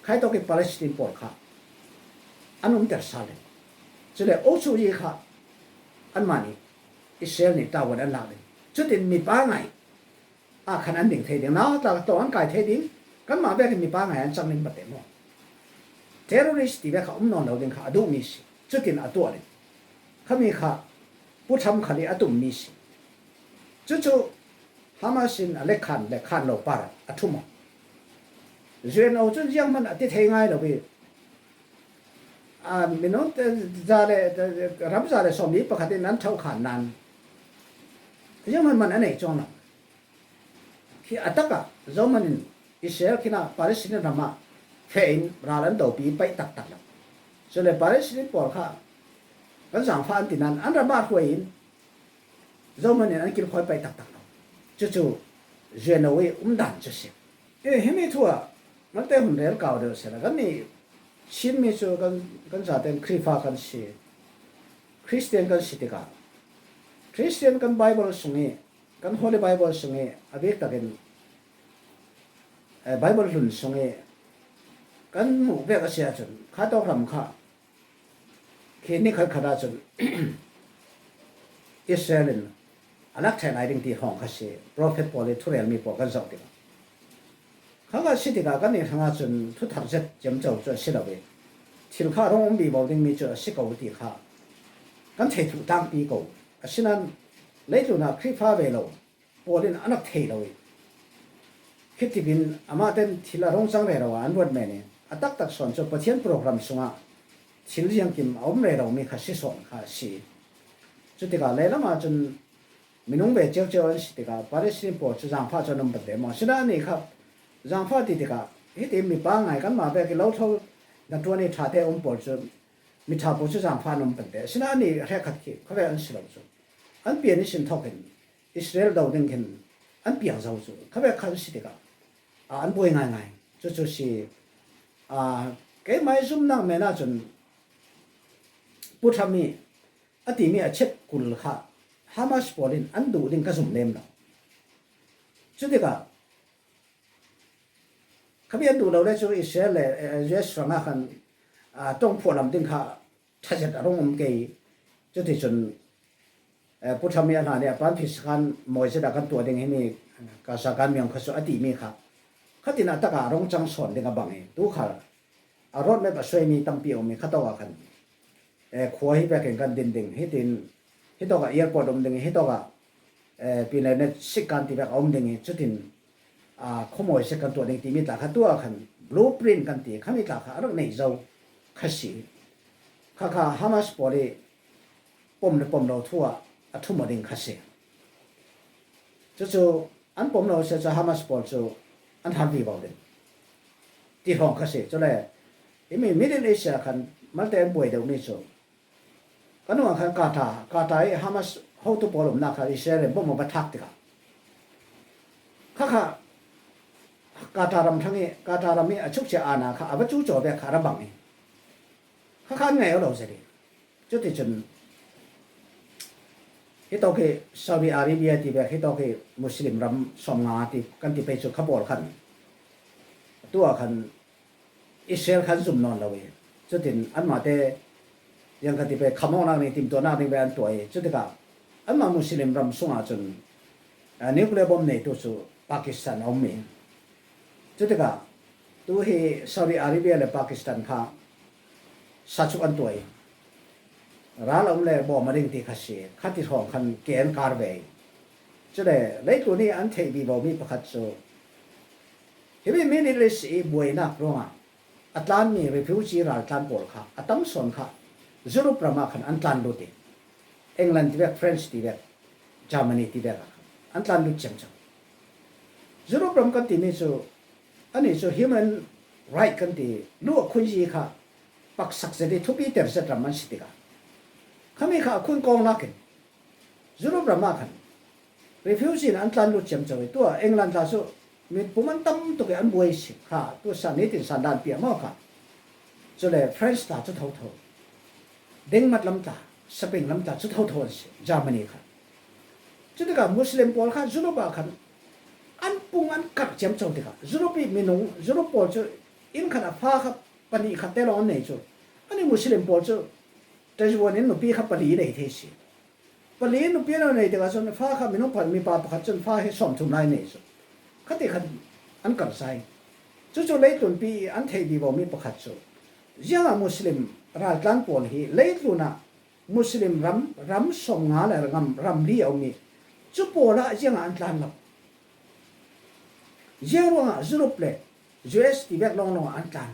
Khai tawk i Palestine pawl kha an umter sal ding. Cule ochu i kha anmah nih Israel nih tawan an lak ding. Cutin mipa ngai ah khan an ding thei ding. Nau tla tlawng an kai thei ding. Kanmah vekin mipa ngai an cang ding pate maw? Terrorist ti ve kha um nawn lo ding kha a duhmi si. Cutin a tuah ding. Khami kha Pu Trump khal i a tummi si. Cucu Hamas in a lekkhan, lekkhan lo par a ṭhum aw. U N O cun zianghman a ti thei ngai lo i, a, minung te za le, te, ram za le sawmli pakhat in an ṭhohkhan nan zianghman man a nei cuang lo. Khi a takah zohman in Israel khinah Palestine ramah feh in ral an dopi paih taktak lo. Cule Palestine pawl kha kan zangfah an ti nan an ramah hruai in zohman in an kilkhawi paih taktak lo. Cucu U N O i umdan cu si. E, himi thu ah malte hun rel kau deuh sehla kannih Chinmi cu kan, kan zaten Khrihfa kan si. Christian kan si tikah Christian kan Bible sung i, kan Holy Bible sung i a bik takin, eh, Bible hlun sung i kan hmuh vek a si ahcun khatawk ram kha khi ni khatkhat ahcun Israel in a lak ṭheh lai ding ti hrawng kha si, profet pawl i thurelmi pawl kan zoh tikah. Kha kha si tikah kannih hrangah cun thuthar zet ciamco cu a si lo i thil kha a rung um vivo dingmi cu a si ko ti kha kan thei thluh tlangpi ko. Asinain leitlun ah Khrihfa ve lo pawl in an rak thei lo i, khitipin amah ten thil a rung cang rero ah an ruat men i, a taktak sawn cu Pathian program sungah thil ziangkim a um reromi kha si sawn kha a si. Cutikah leilam ahcun minung ve ciocio an si tikah Palestine pawl cu zangfah cu an um pante maw? Sinain anih kha zangfah ti tikah hiti mipa ngai kanmah vek i lo tho hnaṭuan i ṭhate a um pawl cu miṭha pawl cu zangfah an um pante. Sinain anih hrekkhat khi khavek an si lo cu an pian ihsin thawk in Israel do ding khin an piang zo cu khavek kha an si tikah, a, an buai ngaingai. Cucu si, a, keimah i zumnak men ahcun Pu Trump i a timi a chet kul kha Hamas pawl in an duh ding ka zum lem lo. Cutikah khami an duh lo le cu Israel le, eh, U S hrangah khan, ah, ṭong phuah lam ding kha ṭha zet a rung um kei. Cuticun, eh, Pu Trump i a hna nih a panphi sakhan mawi zet ah kan tuah ding himi Gaza kan miang kha cu a timi kha khatin a takah a rung cang sawn ding a bang i tu kha a roadmap a suaimi tampi a um i khatawk ah khan, eh, khua hi vekin kan din ding, hitin hitawk ah airport um ding, hitawk ah, eh, pinlet sik kan ti vek a um ding i cutin, ah, khuamawi sik kan tuah ding timi tla kha tu ah khan blueprint kan ti khami tla kha a rak neih zo kha si. Kha kha Hamas pawl i pom le pom lo thu ah a thum aw ding kha si. Cucu an pom lo si cu Hamas pawl cu an han vivo ding ti hrawng kha si. Cule himi Middle East ah khan malte an buai deuhmi cu kan uang khan Qatar, Qatar i Hamas hotu pawl umnak kha Israel in bom a va thak tikah kha kha Qatar ram thang i Qatar ram i a chukchia ana kha a va cucaw vek kha a ra bang i kha kha an ngaih aw lo zet i cuticun hitawk hi Saudi Arabia ti vek hitawk hi Muslim ram sawmnga ti kan ti pei cu kha pawl khan tu ah khan Israel khan zum nawn lo i cutin anmahte ziang kan ti pei khamawknak ding timtuahnak ding ve an tuah i cutikah anmah Muslim ram sungah cun, ah, nuclear bomb neitu cu Pakistan a um i cutikah tu hi Saudi Arabia le Pakistan kha sachuk an tuah i ral a um le bawm a ding ti kha si, khati hrawng khan ke an kar ve i cule leitlun i an theih vivomi pakhat cu himi Middle East i buainak ruangah a tlanmi refugee raltlan pawl kha a tam sawn kha Europe ram ah khan an tlan lut i England ti vek, France ti vek, Germany ti vek ah khan an tlan lut ciamco. Europe ram kan timi cu anih cu human right kan ti luah khunzi kha paksak zet i thupi ter zet ram an si tikah khami kha a khun kawng lakin Europe ram ah khan refugee in an tlan lut ciamco i tuah England tla cu mipum an tam tuk i an buai si kha tu sa nitin sandan piah maw kha. Cule France tla cu thotho, Denmark lam tla, Spain lam tla cu thotho an si, Germany kha. Cutikah Muslim pawl kha Europe ah khan an pung an karh ciamco tikah Europe i minung, Europe pawl cu inn khat ah fa kha pahnih khat te lawng an nei cu, an i Muslim pawl cu Tazuan in nupi kha pali nei thei si. Pali nupi an nei tikah cun fa kha minung pakhat, mipa pakhat cun fa hi sawmthum lai nei cu khati khan an karh zai. Cucu leitlunpi i an theih vivomi pakhat cu ziangah Muslim raltlan pawl hi leitlun ah Muslim ram, ram sawmnga le ngam ramli a um i cu pawl ah ziangah an tlan lo? Ziang ruangah Europe le U S ti vek lawnglawng ah an tlan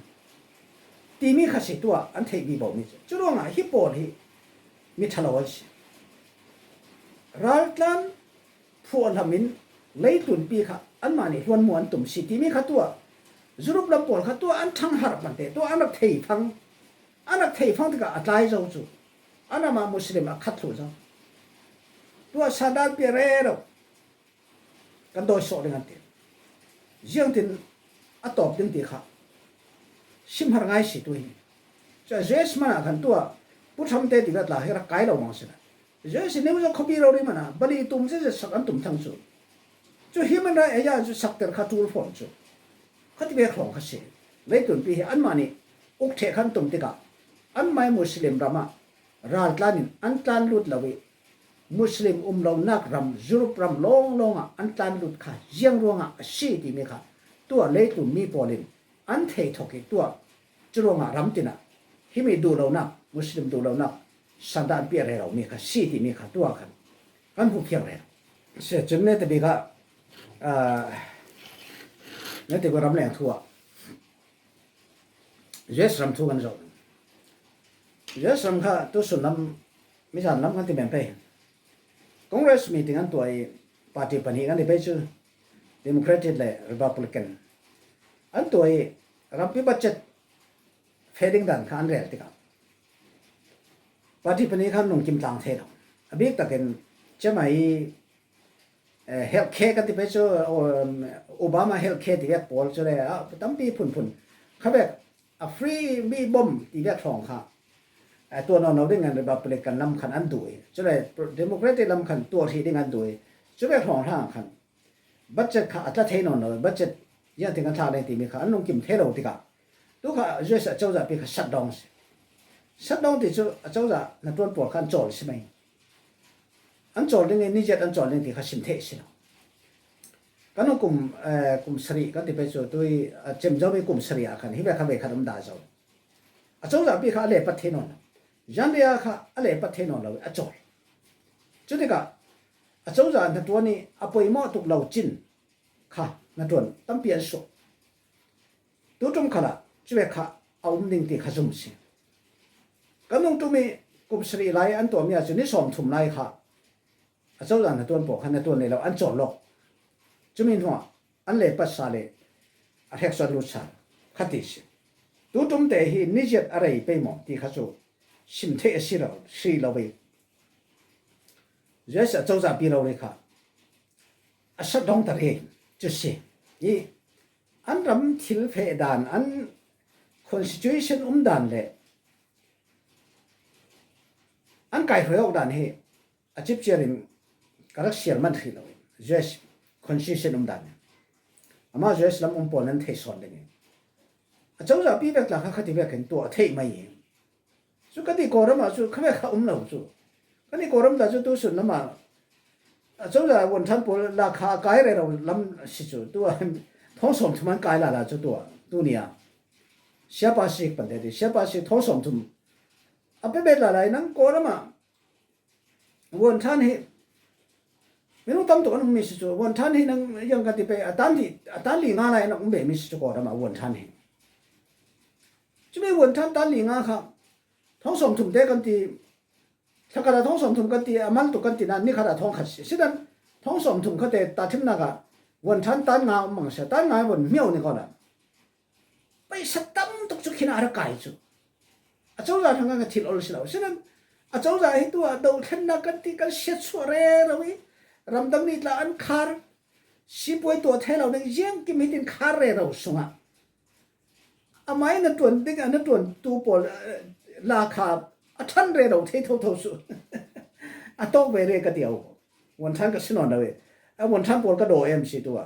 timi kha si tuah an theih vivomi cu. Cu ruangah hi pawl hi mi ṭhalo an si. Raltlan phuahlam in leitlunpi kha anmah nih hluanmu an tum si timi kha tuah Europe lam pawl kha tuah an ṭhangharh pante tuah an rak thei fang, an rak thei fang tikah a tlai zo cu an amah Muslim a khat thluh zo. Tuah sandan piah rero kan dawi sawh ding an ti. Ziangtin a tawp ding ti kha simhar ngai si tu hi. Cun U S man ah khan tuah Pu Trump te ti ve tla hi rak kai lo mang si lo. U S i New York khuapi rori man ah bali tum zia zia sak an tum thang cu. Cu human right a ya cu sakter kha ṭul fawn cu khati ve hrawng kha si. Leitlunpi hi anmah nih uk ṭheh khan tum tikah anmah i Muslim ram ah raltlan in an tlan lut lo i Muslim um lonak ram, Europe ram lawnglawng ah an tlan lut kha ziang ruangah a si timi kha tuah leitlun mi pawl in an thei thawk i tuah cu ruangah ram tin ah himi duhlonak, Muslim duhlonak sandan piah reromi kha si timi kha tuah khan kan hmuh fiang rero. Si cun nete bik ah, ah, nete bik ram leng thu ah U S ram thu kan zoh. U S ram kha tusun lam, mizan lam kan ti men pei. Congress meeting an tuah i party pahnih kan ti pei cu Democratic le Republican an tuah i rampi budget feh ding dan kha an rel tikah party pahnih kha an lungkim tlang thei lo. A bik takin cemai, eh, health care kan ti pei cu, um, Obama health care ti vek pawl cu le, ah, tampi phunphun kha vek a free mi bom ti vek hrawng kha, eh, tuah nawn lo ding an Republican lam khan an duh i, cule Democratic lam khan tuah hrih ding an duh i, cu vek hrawng hlang khan budget kha a tla thei nawn lo, budget ziangtin kan thlak ding timi kha an lungkim thei lo tikah tu kha U S a cozahpi kha shutdown si. Shutdown ti chu a cozah hnaṭuan pawl kha an cawl si mai. An cawl ding i, ni ziat an cawl ding ti kha sim theih si lo. Kan hung kum, eh, kum sarih kan ti pei chu tui, a cem zo mi kum sarih ah khan hi ve kha ve khat um dah zo. A cozah pi kha a le pat thei nawn lo. Zan ria kha a le pat thei nawn lo i a cawl. Chutikah a cozah hnaṭuan i a poimawh tuk lo cin kha hnaṭuan tampi an suak. Tu ṭum khalah cuvek kha a um ding ti kha zum si. Kan nung ṭum i kum sarih lai an tuah mi a chu ni sawm thum lai kha a cozah hnaṭuan pawl kha hnaṭuan nei lo an cawl lawk. Cumi hnuah an le pat sa le a hrek chu an lut sa kha ti si. Tu ṭum te hi ni ziat a rei pei maw ti kha chu sim theih a si lo, si lo ve. U S a cozah pi lo le kha a shutdown ta rei chu si. I an ram thil feh dan, an constitution um dan le an kaihruai awk dan hi a cip ciarin ka rak sial man hrih lo. U S constitution um dan hi amah U S lam um pawl nan thei sawn ding hi. A cozah pi vek tla kha khati vekin tuah theih mai hi. Chu ka ti Kawlram ah chu kha vek kha um lo chu. Ka ti Kawlram tla chu tu sun lam ah a cozah vuanṭhan pawl la kha a kai rero lam si chu. Tu a thawng sawm thum an kai lala chu tu a, tu ni a. Siapa sik pan te ti, siapa sik thawng sawm thum a pe bet lala i nang Kawlram ah vuanṭhan hi minung tam tuk an um mi si chu. Vuanṭhan hi nang yang ka ti pei a tan li, a tan li nga lai an um ve mi si chu Kawlram ah vuanṭhan hi. Cumi vuanṭhan tan li nga kha thawng sawm thum te kan ti, thla khat a thawng sawm thum kan ti, a mal tuk kan ti nan ni khat a thawng khat si. Sidan thawng sawm thum kha te ta thimnak ah vuanṭhan tan nga um mang sia, tan nga vuan miau ni kawla. Paisa tam tuk chu khin a ra kai chu. A cozah hrang a thil ol si lo. Sidan a cozah hi tu a do thlenna kan ti kan siat suah rero i ramdang ni tla an khar. Sipuai tuah thei lo ding ziang kim hitin khar rero sungah amai na ṭuan ding, a na ṭuan tu pawl, eh, la kha a ṭhan rero thei thotho su. A tawk ve re ka ti au. Vuanṭhan ka si nawn lo e. A vuanṭhan pawl ka daw em si tu a.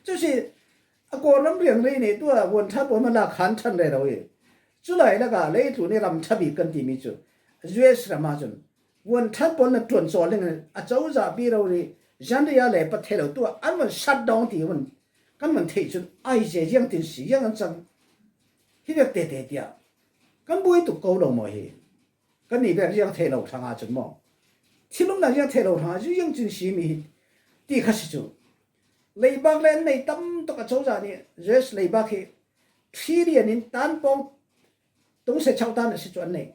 Chu si a Kawlram riang rei ni tu a vuanṭhan pawl ma la khan ṭhan rero e. Chu lai laka lei tlu ni ram ṭha bik kan ti mi chu U S ram a chun vuanṭhan pawl na ṭuan chawl ding a cozah pi rori zan ria le pat thei lo tu a an van shutdown ti van kan van theih chun ai ze ziang tin si ziang an chang hi vek tete tia kan buai tuk ko lo maw hi. Kan nih vek ziang thei lo hrang a chun maw thil umna ziang thei lo hrang a ziang cin si mi hi ti kha si chu. Leibak le an nei tam tuk a cozah ni U S leibak hi trillion in tan pawng tungse chauh tan a si chu an nei.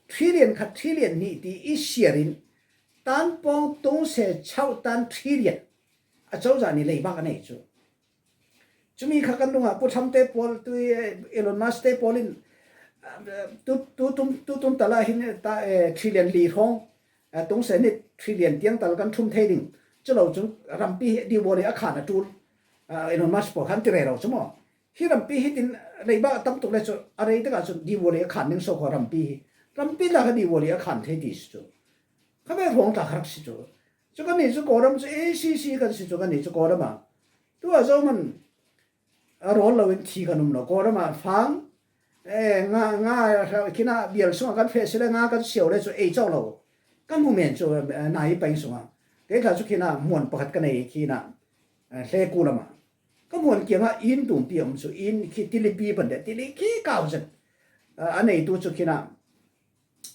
Trillion khat trillion hnih ti i siar in tan pawng tungse chauh tan trillion a cozah ni leibak a nei chu. Cumi kha kan dungah Pu Thlam te pawl tu i, eh, Elon Musk te pawl in, eh, tu, tu tum, tu tum tala hin, eh, ta, eh, trillion li hrawng, eh, tungse ni trillion tiang tal kan thum thei ding. Chu lo chu rampi hi diwali a khan a tul. Ah, Elon Musk pawl khan ti rero chu maw. Hi rampi hitin leibak a tam tuk le chu a rei takah chu diwali a khan ding so khaw rampi hi. Rampi la kha diwali a khan thei ti si chu. Kha ve hrawng ta kha rak si chu. Chu kan nih chu Kawlram chu A C C kan si chu kan nih chu Kawlram a. Tu a zo man a rawl lo in thi kan um lo Kawlram a fang. Eh, nga, nga, kina bial sung a kan feh si le nga kan siau le chu ei chau lo. Kan mu men chu, eh, nai peng sung a. Kei kha chu kina muan pakhat kan ei kina, eh, hle ku lam a. Ka muan kiang a in tum pi um chu in khi tili pi pan de tili khi kau zet. Eh, a nei tu chu kina.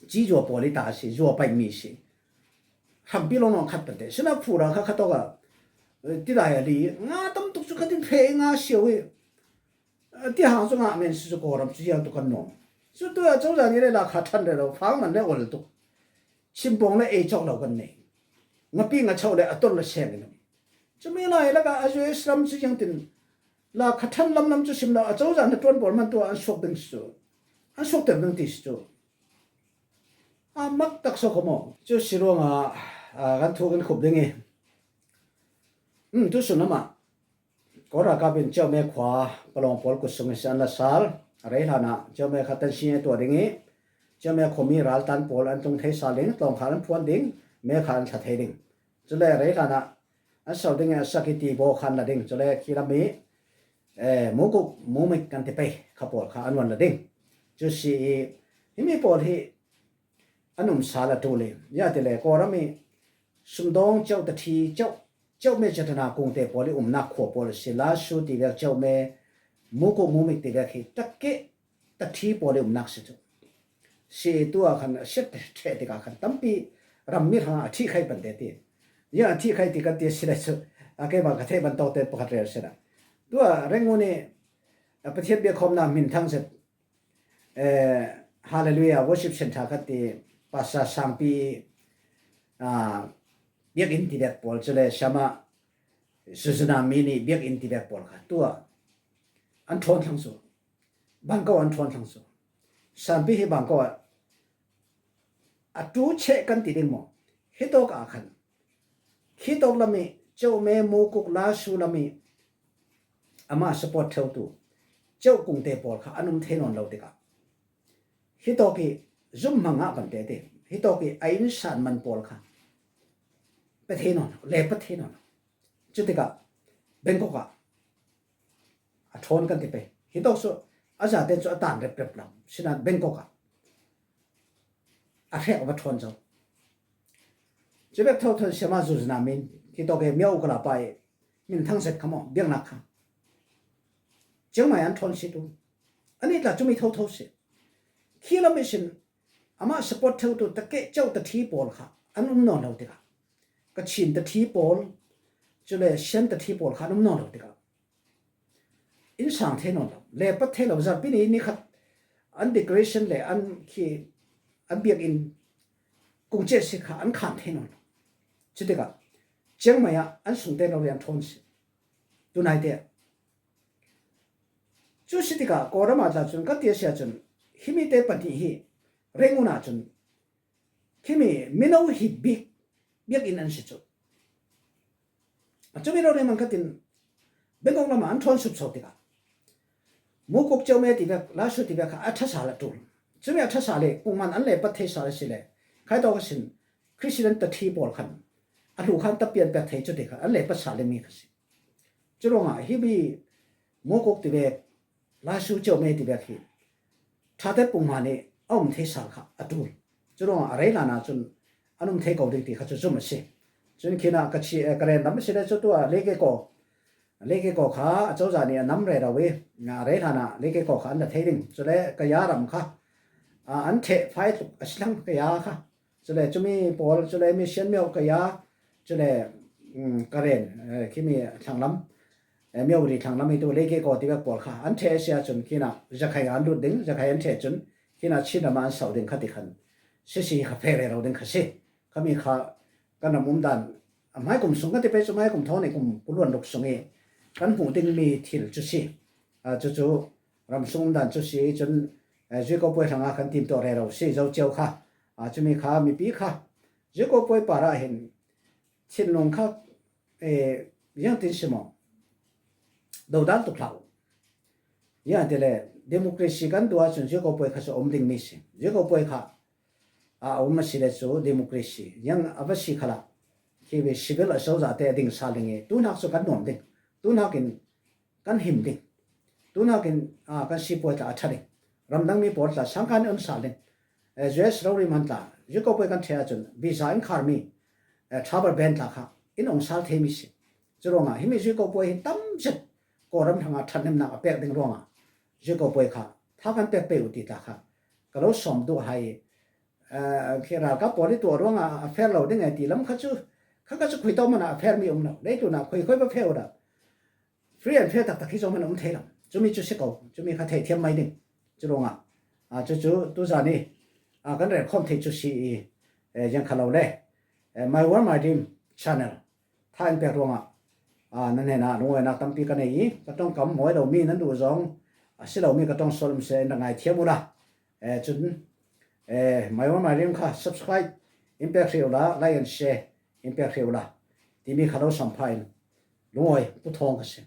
Ci zuau pawl i ta si, zuau pai mi si. Hrampi lawng lawng khat pente. Sina phura kha kha tawka, eh, tidai a li, nga tam tuk chu kha tin phe nga siau i. Eh, ti hang chu nga men si chu Kawlram chu ziang tuk kan nuam. Chu tu a chau zan i le la kha than le lo, fang man le ol tuk. Chimpawng le ei chawk lo kan nei. Ngapi nga chau le a ton le seng i. Chumi lai laka a U S ram chu ziang tin la kha than lam lam chu sim lo, a chau zan a tuan pawl man tu an suak ding chu. An suak ter ding ti chu. A mak tak so khomo. Chu si ruang a, a, kan thu kan khup ding i. Hmm, tu sun ama. Kora kapin Chiau Me khua palawng pawl kut sung i si an la sal. A rei hlana Chiau Me kha tan si e tua ding i. Chiau Me khuami ral tan pawl an tung thei sal ding, tlawng kha an phuan ding, me kha an thla thei ding. Chule a rei hlana an sau ding i a sak i ti bo khan la ding. Chule khi lam i, eh, mukuk, mumik kan ti pei kha pawl kha an wan la ding. Cu si i, himi pawl hi an um sal a ṭul i, ziah ti le Kawlram i sumdawng ceuh, tathi ceuh, ceuh me cetana kungte pawl i umnak khua pawl a si. Lasu ti vek, ceuh me, Mukuk, Mumik ti vek hi takeh tathi pawl i umnak si cu. Si tu ah khan a siat ṭheh tikah khan tampi ram mi hrangah a ṭhihkhaih pan te ti. Ziah a ṭhihkhaih ti kan ti a si le cu, a keimah ka theih bantawk te pakhat rel sila. Tu ah Rangoon i, a, Pathian biakkhawmna hminthang zet, eh, Hallelujah Worship Center kan ti, Pastor Sangpi, ah, biakinn ti vek pawl, cule Siama Suzuna Mini biakinn ti vek pawl kha tu ah an ṭhawn thlang cu, Bangkok an ṭhawn thlang cu. Sangpi hi Bangkok ah a ṭu cheh kan ti ding maw? Hitawk ah khan, hitawk lam i ceuh me, Mukuk, Lasu lam i amah support theutu ceuh kungte pawl kha an um thei nawn lo tikah, hitawk i zumhmang ah pan te ti, hitawk i a innsang man pawl kha pe thei nawn lo, le pe thei nawn lo. Cutikah Bangkok ah a ṭhawn kan ti pei. Hitawk cu a zate cu a tan reprep lo. Sinain Bangkok ah a hrek a va ṭhawn zo. Cubek thotho Siama Suzuna Mini, hitawk i Myo Ukala pa i hminthang zet kha maw, biaknak kha Chiang Mai an ṭhawn si tu. Anih tla cumi thotho si. Khi lam ihsin amah support theutu takeh ceuh tathi pawl kha an um nawn lo tikah, Kachin tathi pawl, cule Shan tathi pawl kha an um nawn lo tikah, innsang thei nawn lo, le pat thei lo. Zarhpi ni nikhat an decoration le an khi, an biakinn kung ceh si kha an khan thei nawn lo. Cutikah Chiang Mai ah an sungte lo rian ṭhawn si. Tunaite ah cu si tikah Kawlram ah tla cun kan ti a si ahcun, himi te pahnih hi Rangoon ah cun khimi mino hi bik biakinn an si cu. A cumi lo ri man khatin Bangkok lamah an ṭhawn supso tikah Mukuk, ceuh me ti vek, Lasu ti vek kha a ṭha sal a ṭul. Cumi a ṭha sal i pungman an le pat thei sal a si le, khaitawk a sin Christian tathi pawl khan a hlu khan tapian pek thei cu ti khan an le pat sal i mi kha si. Cu ruangah himi Mukuk ti vek, Lasu, ceuh me ti vek hi ṭhate pungman i a um thei sal kha a ṭul. Cu ruangah a rei hlanah cun an um thei ko ding ti kha cu zum a si. Cun khinah ka chi, eh, ka ren lam a si le cu tu ah Lekeko, Lekeko kha a cozah nih a nam rero i, a rei hlanah Lekeko kha an la thei ding. Cule Kaya ram kha, ah, an ṭheh fai tluk a si thlang Kaya kha. Cule cumi pawl, cule mi Shan, Myo, Kaya, cule, um, Karen, eh, khimi thlanglam, eh, Myo ri thlanglam i tu Lekeko ti vek pawl kha an ṭheh a si ahcun khinah Zakhai an lut ding, Zakhai an ṭheh cun khinah Chin ram ah an sauh ding kha ti khan sisi kha fe rero ding kha si. Khami kha kan ram umdan, a hmai kum sung kan ti pei cu hmai kum thawn i kum kuluan ruk sung i kan hmuh dingmi thil cu si. Ah, cucu ram sung umdan cu si i cun, eh, Zuiko puai hrangah kan timtuah rero si, Zo Cio kha, ah, cumi kha mipi kha Zuiko puai parah hin thinlung kha, eh, ziangtin si maw? Dodal tuk hlah uh. Ziangtin le democracy kan duh ahcun Zuiko puai kha cu a um dingmi si. Zuiko puai kha a um a si le cu democracy ziang a va si khalah khi ve civil a cozah te a ding sal ding i, tu hnak cu kan nuam ding. Tu hnakin kan him ding. Tu hnakin, aa, kan sipuai tla a ṭha ding. Ramdang mi pawl tla sangkan in on sal ding. Eh, U S rori man tla, Zuiko puai kan ṭheh ahcun visa in khar mi, eh, travel ban tla kha in ong sal thei mi si. Cu ruangah himi Zuiko puai hi tam zet Kawlram hrangah ṭhathnemnak a pek ding ruangah Zuiko puai kha tha kan pek pei u ti tla kha ka lo sawm duh hai. Eh, khi ralkap pawl i tuah ruangah a fair lo ding e ti lam kha cu, kha kha cu khui tawh man ah a fair mi um lo. Leitlun ah khui khui va fair u dah. Free and fair taktak hi zohman a um thei lo. Cumi cu si ko, cumi kha theihthiam mai ding. Cu ruangah, aa, cucu tuzan i, aa, kan relkhawm theih cu si i, eh, ziang kha lo le, eh, My World My Dream channel tha in pek ruangah, aa, nan hnenah lungawinak tampi ka nei i, ka ṭongkam mawi lomi nan duh zong a si lomi ka ṭong sual um seh in rak ngaithiam ula. Eh, cun, eh, My World My Dream kha subscribe in pek hrih ula, like and share in pek hrih ula timi kha lo sampha in lungawi puthawng ka si.